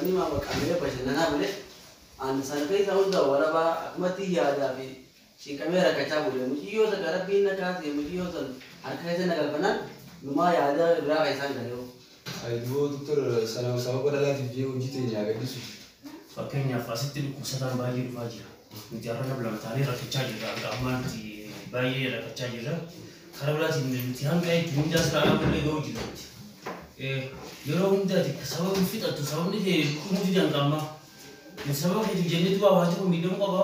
Wanni maa bakka bashannanaa malee an san keessa hunda warabaa akkumatti yaadaa fi cinqamee rakkachaa bule. Muciyyoo takka rabbiin na kaasee muciyyoo san harka keessa na galfannaan numaa yaada biraa keessaan galee. Ayyuu doktor sana sababa dhalaatiif jee hojii teenya agarsiisu. Fakkeenyaaf asitti dhukkubsataan baay'ee dhufaa jira. Nuti har'a nama lama taanee rakkachaa jirra. Hanga ammaa nuti baay'ee rakkachaa jirra. Karaa biraatiin nuti hanga jechuun hundaa sirraa dhaabullee ga'uu jira nuti. Yeroo hundaati sababni fixattu sababni kee dhumuuti hanga ammaa. Nuti sababa keetiif jenneetu waa waanti kun miidhamuu qaba.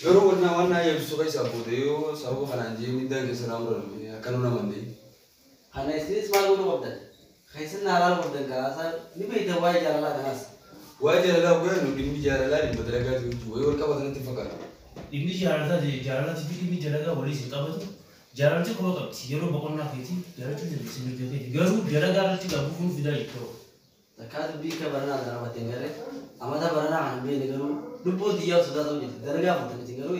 Garuu wanna waan naa eebbisu keessaa booda yoo sababa kanaan jee miidhaan keessa naa murame akka nu namanne. Kana isinis maal godhuu qabdan? Keessan naa laaluu qabdan kaasaa ni beektan waa'ee jaalalaa kanaas. Waa'ee jaalalaa hoggaa nu dhimmi jaalalaa dhimma dalagaati hojii wayii wal qabatanitti fakkaata. Dhimmi jaalalaa jaalalaatii fi dhimmi dalagaa waliis hin qabatu. Jaalalti kophaa qabdi yeroo boqonnaa keetii jaalachuu dandeessi mirga keetii garuu dalagaa irratti qabuun fidaa jettoo. Takkaa dubbii akka baranaa kana qabattee hin garree amata baranaa kana hin beekne garuu lubbuun xiyyaa sodaa ta'uu jirti dalagaa fuutan isin garuu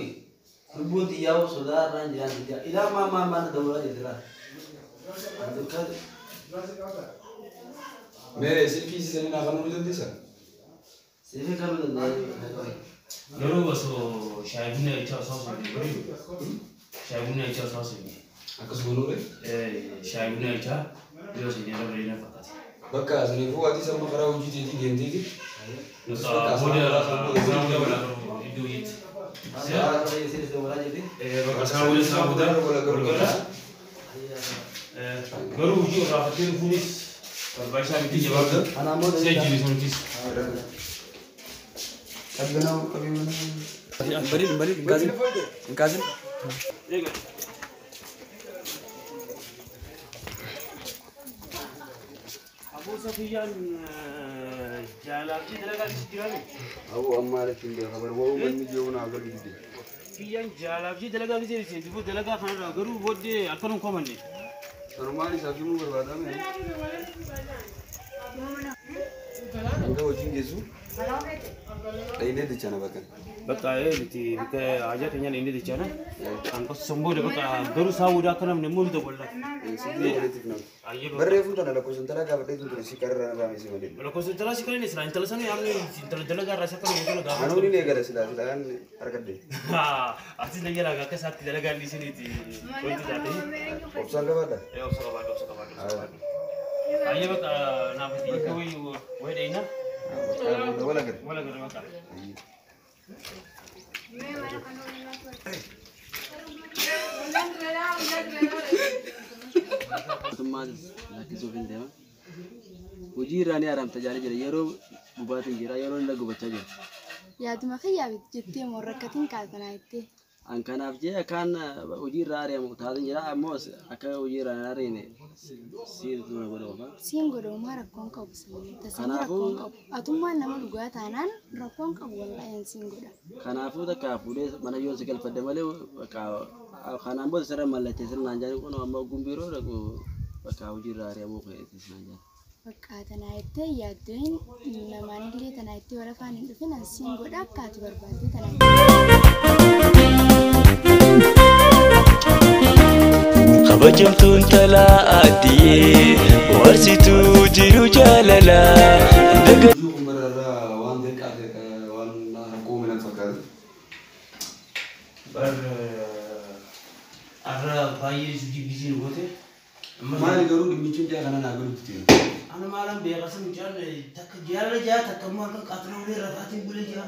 lubbuun xiyyaa sodaa irraan jiraan jirti ilaa ammaa ammaa ammaa na dawwalaa jirti laa. Mee silkii siisanii naa kennuu ni dandeessaa? Silkii kennuu dandeenya. Garuu osoo shaayii buna jechaa osoo haasofne bareedu. Shaayii buna jechaa osoo haasofne. Akkasuma nuure? Shaayii buna jechaa yoo isin irra bareedina fakkaata. Bakka saniifuu ati samma karaa hojii teetii deemteeti. Booda booda wal agarru iddoo hojiitti. Bakka isaa waliin isaa booda wal garra. Garuu hojii irraa dhufuunis barbaachisaa miti jabaadha. Si ajjiinis nutis. Barin barin inkaasin inkaasin. Aboo Safiyyaan jaalala dalagaa keessa jiraani. Aboo ammaa irratti hin beekaa bar wa'uu manni jiru naa galu dide. Kiyyaan jaalaaf dalagaa keessa seenti dalagaa kanarraa garuu booddee akka nu komanne. Sanumaan isaaf himuu barbaadame. Hanga hojiin geessu dhayinee dachana bakka. Bakka nuti bakka hajaa keenyaan inni dachana. Hanqa san booda bakka garuu isaa booda akka namni immoo ni dabalata. Barreeffuun tana lakkoofsa intalaa gaafadhee tun ture si qarra irraa meesee malee. Lakkoofsa intalaa si kan inni silaa intala sana yaamni intala dalagaa irraa isa akka nama gaafatu. Anuun ni eegala silaa silaan argadde. Atis na jalaa akka isaatti dalagaa inni isiniiti wanti taate. Obsaan qabaadha? Obsa qabaadha obsa qabaadha obsa qabaadha. Ayyee bakka naaf itti wayii wayii dheeyna. Wala gara. Wala gara bakka. Mootummaatis lakkisuuf hin deema. Hojii irraa ni haramta jaalee jira. Yeroo gubaatiin jira yeroo inni gubachaa jira. Yaaduma kiyyaa jettee moo rakkatiin kaatanaa jettee. An kanaaf jee akkaan hojii irraa ari'amu taateen jira ammoo akka hojii irraa hin ariine siitu na godha qofa. Siin godha rakkoon qabu tasaa rakkoon qabu. Atummaan nama dhugaa taanaan rakkoon qabu wallaahi siin godha. Kanaafuu takka fuudhee mana yoo si galfadde malee bakka kanaan booda sirra mallattee sirna naan jaani kun amma ogummaa biiroo dhaqu bakka hojii irraa ari'amuu ka'eeti naan jaani. Bakka tanaa jettee yaaddeen namaan illee tanaa jettee wal afaan hin dhufin an siin godha akka ati barbaadde tanaa. Kabajamtuun talaa addiyee warsituu jiru jaalalaa. Hojii kun bararraa waan xiqqaa ta'e waan rakkoo uume fakkaata. Bar har'a baay'ee hojii biizii nu goote. Maali garuu dhimmichi mucaa kana naa galuutti jira. Ana maalaan beekaa san mucaan takka jaalala jaa takka immoo harka qaaxilaa ulee rafaatiin bulee jira.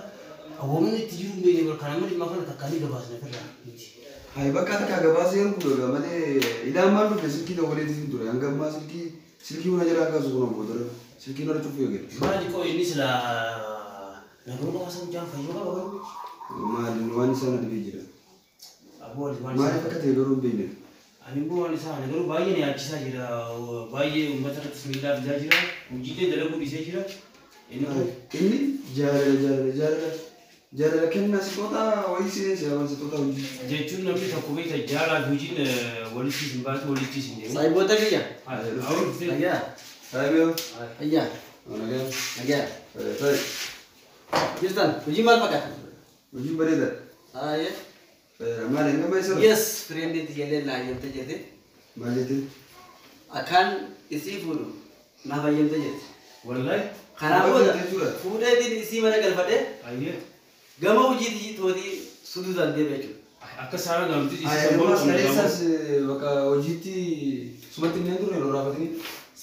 Awwaamni itti jiru hin beekne kana amma dhimma kana takka ni gabaasna ofirraa miti. Hayi bakka takka gabaasee ergu dhuga malee ilaan maal dhufe silkii dawwaleetii hin ture hanga ammaa silkii silkii huna jalaa kaasu kun obbo Dora silkii nara cufuu eegale. Maali qoo inni silaa naguma qaba san mucaan fayyoo qaba garuu. Maali waan isaa na dhibee jira. Aboo waan Maaliif akka ta'e garuu hin beekne. Ani immoo waan isaa ani garuu baay'ee na yaachisaa jira. Baay'ee uummata irrattis miidhaa fidaa jira. Hojiilee dalaguu dhiisee jira. Inni jaalala jaalala jaalala jaalala kennaa sixootaa wayii seenee siyaafan sixootaa hojii. Jechuun namni tokko beekta jaalaa fi hojiin walitti hin baatu walitti hin deemu. Saayiboota kiyya. Nagaa. Saayiboo. Ayyaa. Nagaa. Nagaa. Ta'i. Jirtan hojii maal fakkaata? Hojiin bareeda. Ayyee. Maali hanga maal Yes, friendii tiyyalee naa hayyamte jette. Maal jette? Akkaan isii fuudhu naaf hayyamte jette. Wallahi. Kanaaf booda fuudheetiin isii mana galfadhee gama hojiitii tootii suduudhaan deema jechuudha. Akka saara gamti Ammas kaleessas bakka hojiitti sumatti hin turre yeroo raafatanii.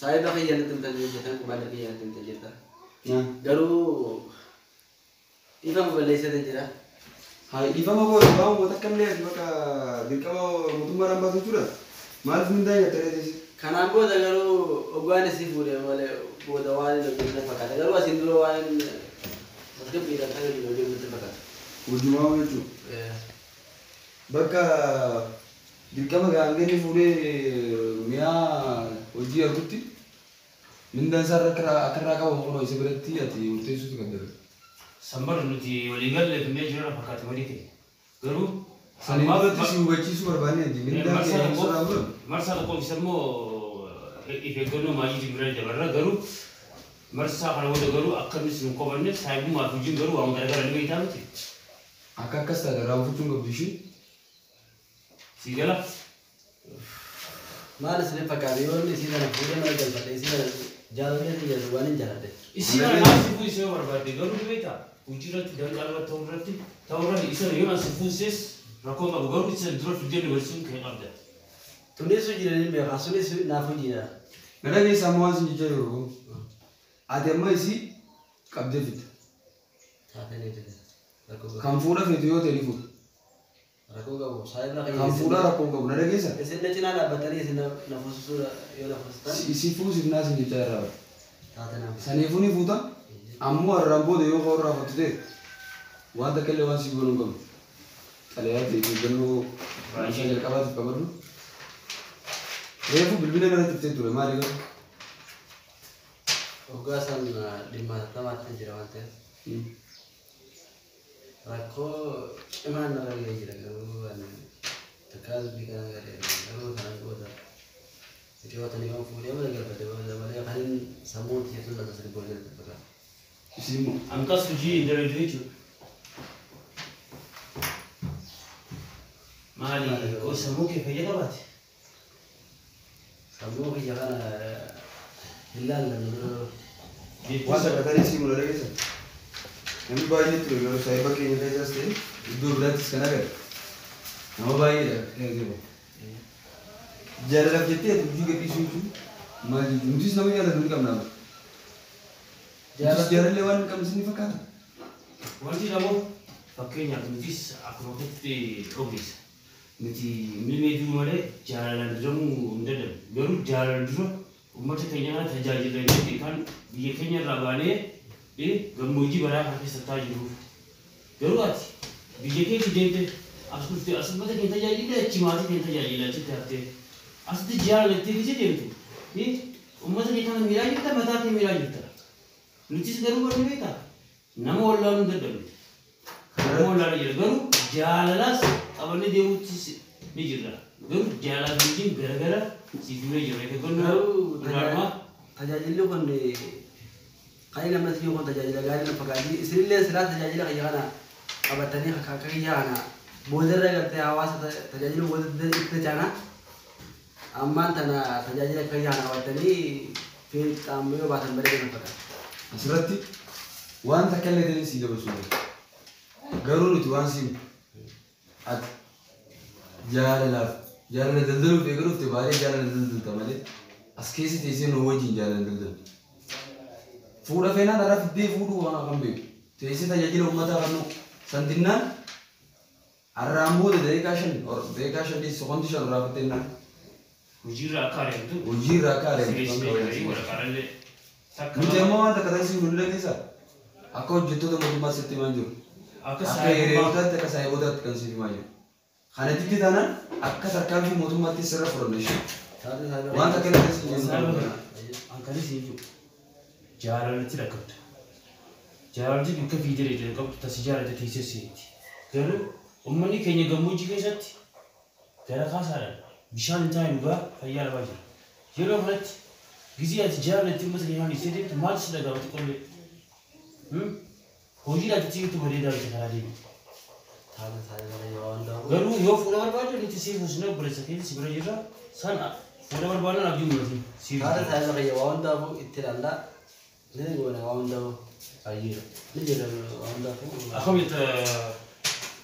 Saayiba kiyya natti himtan jirtan, kumaandar kiyya natti himtan jirta. Garuu dhiifama balleessate jira. Haa dhiifama koo waan uummata akka illee bakka dirqama mootummaadhaan baatu jechuudha. Maaliif mindaa nyaattee teessee? Kanaan booda garuu hoggaan isii fuudhee malee booda waan hin hojjenne fakkaata. Garuu asiin dura waan tasgabbiidhaan kan hin hojjenne fakkaata. Hojimaa jechuudha. Bakka dirqama gaangee fuudhee mi'a hojii argutti mindaan isaa akka irraa qabamu kunoo isa biratti ati murteessuutu kan darbe. Sambar nuti walii galle finnee jirra fakkaate marii keenya. Garuu Saniin duratti si hubachiisuu barbaanne mindaan kee sirraa bula. Marsaa tokkoof isa immoo if eeggannoo maayiitiin bira dabarra garuu marsaa kana booda garuu akka nuti hin qobanne saayibummaa fi hojiin garuu waan garagara ni beektaa miti. Akka akkas taate raawwachuun qabdu ishee. Si gala? Maal isin fakkaate yoo inni isii kana fuudhee mana galfadhe isii kana jaalallee xiyyeessu waan hin jaaladhe. Isii kana naaf si fuusee yoo barbaadde garuu ni beektaa hojii irratti danqaa irratti ta'uu irratti ta'uu irratti isa yoo as fuusees rakkoo qabu garuu isa dura fiddee dabarsuun kee qabda. Tunis hojiidha ni beekaa sunis naaf hojiidha. Na dhageessaa amma waan sin jechaa jiru. Ati amma isii qabdee fidda. Taateen eegdate. Kan fuudha feetu yoo ta'e ni fuudha. Rakkoo qabu saayiba Kan fuudhaa rakkoo qabu na dhageessa. Isin na cinaa dhaabbatanii isin na fuusisuu yoo na fuusistan. Isii fuusiif naa sin jechaa irraa. Taateen naaf. Saniifuu ni fuuta. Ammoo har'aan booda yoo ka'u raafattu ta'e waan takka illee waan si goonuu hin qabnu. Xalayaa ta'e eeggannoo isaa jalqabaatiif qabadhu. Reefu bilbila irratti iftee ture maali garuu? Hoggaa san dhimma tamaatti jira waan ta'eef. Rakkoo cimaan narra gahee jira garuu ani takkaa dubbii kana garee garuu kanan booda dhiyootanii yoo fuudhee mana galfate booda malee kan sammuun xiyyeessuun lafa sirrii booda fakkaata. Isii immoo. Ankas hojii hin dalagdu jechuudha. Maali sammuu kee fayya qabaate? Sammuu kiyya kana hin laallannu. Waan takka tarii isii mula dhageessa. Namni baay'ee ture garuu saayiba keenya keessaas ta'e iddoo biraattis kan agarre. Nama baay'eedha. Jaalalaaf jettee ati hojii gadhiisuu jechuun maal jechuudha? Nutis nama jaalatu ni qabna. Nutis jaalallee waan hin qabne isin fakkaata. Wanti namoo fakkeenyaaf nutis akkuma keetti ogeessa. Nuti milmee duruu malee jaalalaan duramuu hin dandeenyu. Garuu jaalalaan dura uummata keenya kana tajaajila kan biyya keenya irraa baanee gammoojjii baraa kana keessa taa'aa jiruuf. Garuu ati biyya keetti deemte as dhuftee as uummata keenya tajaajila achi maatii keenya tajaajila achitti haftee asitti jaalalattee gisee deemtu uummata keenya kana miidhaa jirta mataa kee miidhaa jirta. Nutis garuu barri beekaa nama wallaaluu hin dadhabne. Nama wallaaluu jira garuu jaalalaas qabannee deemuuttis ni jirra. Garuu jaalalaaf wajjin garagara siif himee jira. Garuu tajaajilli kun kan namatti yoo kun tajaajila gaarii na fakkaati. Isinillee silaa tajaajila kiyya kana qabatanii akka kiyya kana boodarra gartee hawaasa tajaajilu booda itti caana. Ammaan tana tajaajila kiyya kana qabatanii fi qaamni yoo baatan bareeda na fakkaata. Asirratti waan takka illee ta'e sii dabarsu. Garuu nuti waan siin ati jaalalaaf jaalala daldaluuf eega dhufte baay'ee jaalala daldalta malee as keessa teessee nu wajjin jaalala daldaltu. Fuudha feenaan irraa fiddee fuudhuu waan kan beeku. Teessee tajaajila uummataa kan nu sandinnaan har'aan booda daqiiqaa 5 daqiiqaa 5 sekoondii 5 irraa fiddee Hojiirra akka adeemtu. Hojiirra akka adeemtu. Nuti ammoo waan takka taasisuu nu dandeessaa? Akka hojjettoota mootummaa sitti himaa jiru. Akka hiriyootaatti akka saayibotaatti kan siif himaa jiru. Kana didde taanaan akka tarkaanfii mootummaatti sirra fudhanna ishee. Waan takka illee taasisuu hin jiru. Ankanis hin jiru. Jaalalatti rakkabda. Jaalalli bakka fiidee jalqabdu tasi jaalate teessee seenti. Garuu uummanni keenya gammoojjii keessatti gara kaasaadhaan bishaan hin taane dhugaa fayyaa dhabaa jira. Yeroo kanatti gizii ati jaalatti uummata keenya dhiisee deemtu maaltu si dhaga'ama xiqqoollee? Hojii ati siiftu bareedaa miti karaa deemu. Garuu yoo fuula barbaadde nuti siif husnee obboleessa keenya si bira jirra. San fuula barbaadnaan abdii muratiin siif. Haala tajaajila fayyaa waan hundaafuu itti ilaallaa. Ni goona waan hundaa'u. Ayyee. Ni jira waan hundaa'u. Akkamitti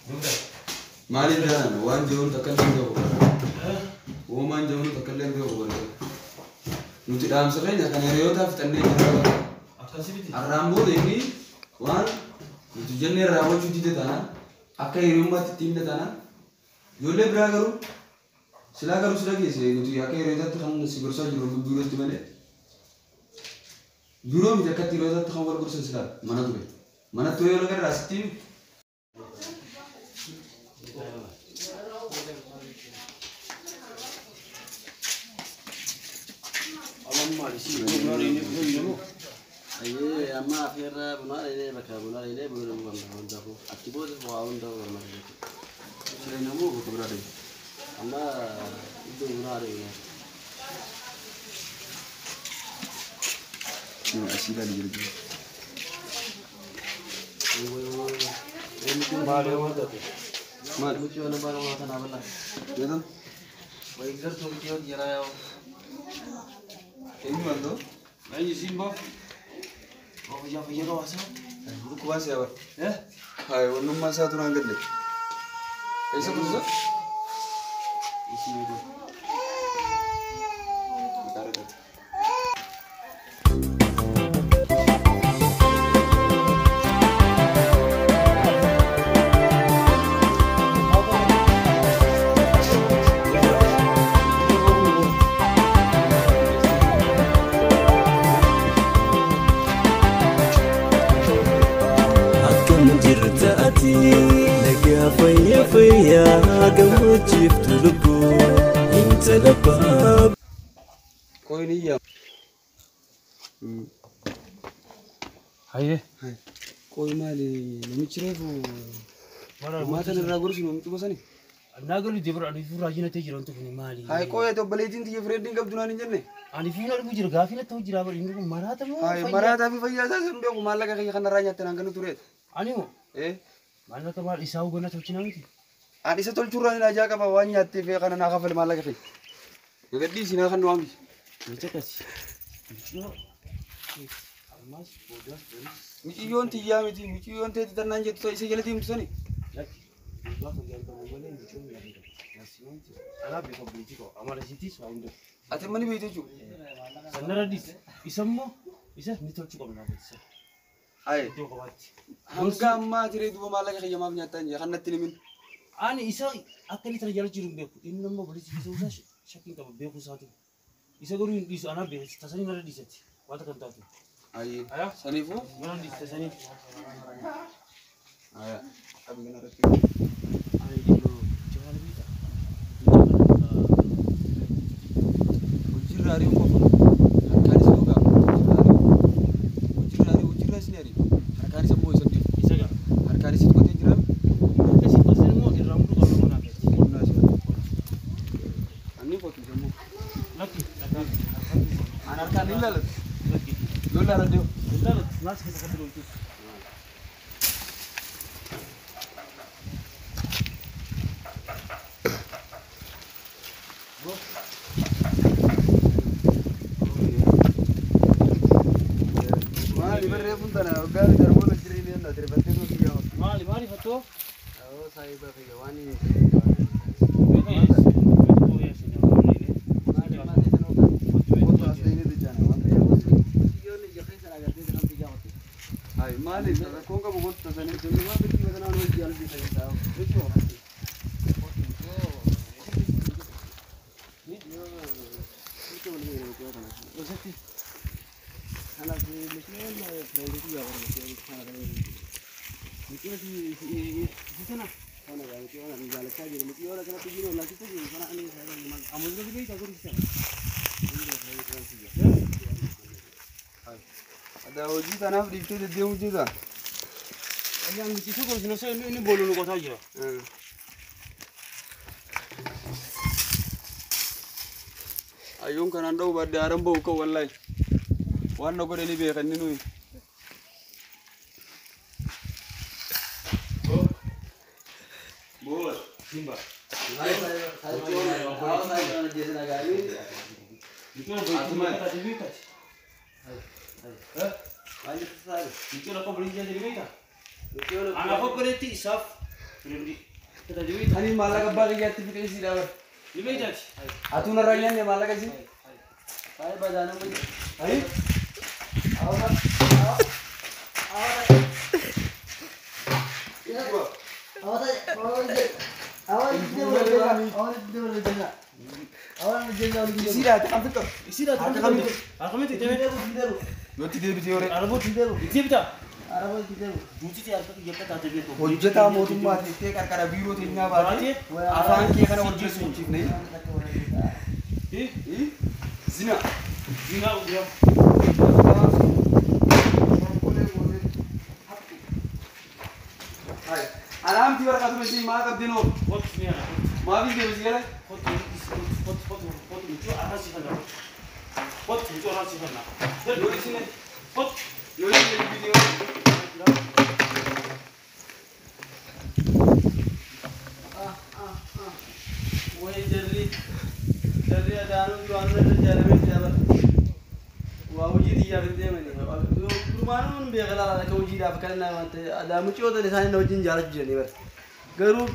duuba? Maaliif jaalan waan jiruun takka illee hin beeku. Uumaan jiruun takka illee hin beeku barbaada. Nuti dhaamsa keenya kan hiriyootaa fixannee jirra. Akkasii miti. Har'aan booda inni waan nuti jennee raawwachuu dide taanaan akka hiriyummaatti itti himne taanaan ijoollee biraa garuu silaa garuu sila geesse nuti akka hiriyootaatti kan si gorsaa jiru biirootti malee. Biiroo miti akkatti hiriyootaatti kan wal gorsan silaa mana ture. Manatti yoo laga irraa sitti himi. Ayyee amma afeerraa bunaa dhaqnee bakka bunaa dhaqnee buna dhuguu qabna waan hundaa'u. Achi booda waa hundaa'u qabna jechuudha. Sila namuu bakka biraa deemu. Amma iddoo bunaa dhaqnee. Asii ilaali jira jira. Maali waan taate? Maali? Mucayyoon abbaa namaa kanaa bal'aa. Jedhan? Wayii gartuu mucayyoo jira yaa'u. Eenyu waan ta'u? Eenyu siin boo? Fayyaa fayyaa qabaasaa? Dhukkubaa si'a bara. Hayi wannummaa isaa turaan galle. Eessa kutusa? Akkam jirta ati nagaa fayya fayyaa gammachiiftu lubbuu intala baaba. Qoyin iyyaa. Hayyee. Qoyi maali namichi reefu maatan irraa gorsu namichuma sani? Naa galu dibra ani fuura raajina ta'e jira wanti kun maali? Hayi qoyi ati obboleettiin tiyya fireeddiin qabdu naan hin jenne? Ani fuula arguu jira gaafii natti ta'u jira bari inni kun maraata moo Hayi maraataa fi fayyaa isaa hin beeku maallaqa kiyya kanarraa nyaatte naan kennu tureet. Ani moo Eh maallaqa maal isaa hubannaa tolchinaa miti? Ani isa tolchuurraa hin ajaa qaba waan nyaatteef kana naa kafale maallaqa kiyya. Gagadhii isin haa kan nu waamti. Micha kasi. Michiyoo. Ammas boodaas boris. Miciyyoon tiyyaa miti miciyyoon teeti tannaan jettu isa jala deemtu sani. Lakki. Dubbaa fayyaa hin qabu malee michiyoon yaadudha. Nasiyoon alaa beeku obboleettii koo amala isiitiis waa hunda. Ati amma ni beektu jechuudha. Sanarra dhiis. Isa immoo isa ni tolchuu qabna isa. Hayi Iddoo qofaatti. hanga ammaa tiree duuba maallaqa kiyya maaf nyaattaa hin jee kan natti hin himin. Ani isa akka inni tana jala jiru hin beeku. Inni immoo obboleettii isaa isaa shakkiin qaba beekuu isaatu. Isa garuu hin dhiisu anaa beeku tasanii narra dhiisatti. Wanta kan taatu. Hayi Ayaa. saniifuu. Narra dhiisi tasanii. Haya qabi kana irratti. Ani jiru jawaala beektaa. Hojiirra ari'uun qofa. Harkaan isa dhugaa. Hojiirra ari'uun. Hojiirra ari'uun hojiirra isin ari'u. Harkaan isa immoo isa dhiibu. Isa gaa. Harkaan isa tuqatee jira. Akkasii qaseen immoo irraa muruu qabna mana keessatti. Humnaa isa. Anni qotu isa immoo. Lakki. An harkaan hin laalatu. Lakki. Yoo laaladde hoo? Hin laalatu. Maas keessa kan jiru. Maali barree kun tana waggaa darboota jireenya na tirfattee nuti yaa. Maali maali fattoo? Awoo saayiba kiyya waan inni. Maali maal isa noo kan? Qotu as ta'inii dijjaana waan ta'eef. Mucayyoon ija keessa agartee kan biyya qote. Hayi maali rakkoon qabu qotu tasanii. Ijoollummaa bitti matanaa hojii albii kan isaa. Adaa hojii tanaaf dhiiftee deddeemuu jirta. Inni booluu nu qotaa jira. Ayyoon kanaan dha'u baadde haaran ba'u kan wallaahi. Waan na godhe ni beeka inni nuyi. Boor. Simba. Maal jettu saayiba? Mucayyoon akka obboleettii ni beektaa? Mucayyoon Anaaf obboleettii isaaf firimdi. Ani maallaqa abbaa kiyyaatti fixee sii dhaabata. Ni beektaati. Atuu narraa nyaanne maallaqa isii. Saayiba daanama jedhu. Ayi. Isii dhaate kan fixxatu. Isii dhaate kan fixxatu. Harkamitti deemee. Yooti deebitee horee. Arabooti deemu. Itti bitaa. Duuti harka kiyya akka taate beeku. Hojjetaa mootummaa teessee qarqara biiroo teenyaa baatee afaan kee kana wal keessa hin Zina. Zinaa udiyaa. Alaamti waraqaa ture siin maa qabdi noo? Kottu ni ana. Maaf hin deebisi gara? Kottu kottu kottu kottu mucuu arraa si fanna. Kottu mucuu arraa si fanna. Yoo isin Kottu. yoo isin deebitee horee. Way jarri adaanuu duraanuu irra jaalamee jira bara. Waa hojii xiyyaaf hin deemani. Durmaanuu hin beeka laala akka hojiidhaaf kan nama ta'e adaa mucayyoo tana isaan na wajjin jaalachuu jiranii bara. Garuu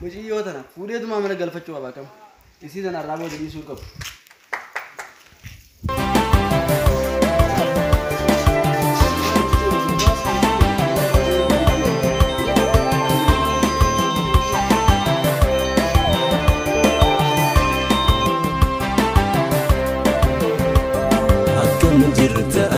mucayyoo tana fuudheetumaa mana galfachuu qaba akkam. Isii tana irraa booda dhiisuu qabu.